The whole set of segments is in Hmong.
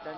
Ib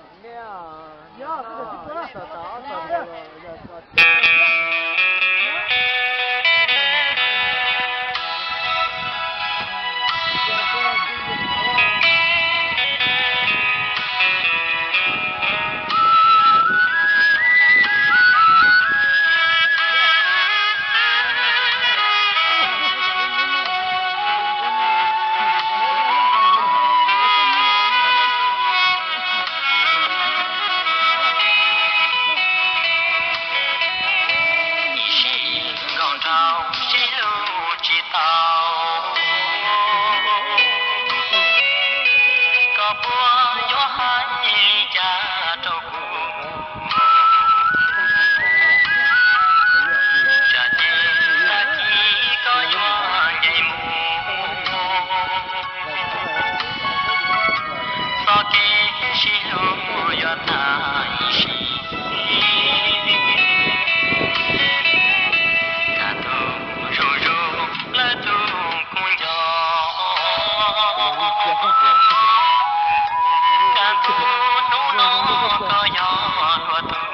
sim nkaus nraug sib hlub tsis tau, koj puas yuav hais li cas rau kuv? Tsam ces tag kis koj yuav nce mus, txoj kev sib hlub yuav tag ib sim. Kaj ntug zuj zus lawv tus kub nco, kaj ntug hnub no koj yog luag tus.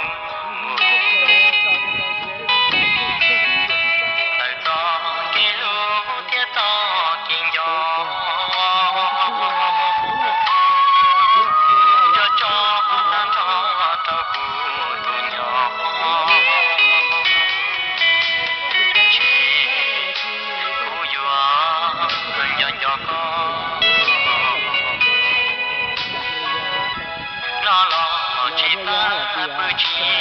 Tawm txoj kev hlub thiab txoj kev nco, yuav tso tag nrho rau kuv tus nco. Ntshe kuv yuav nco nco koj, no los tsis tau pw tsis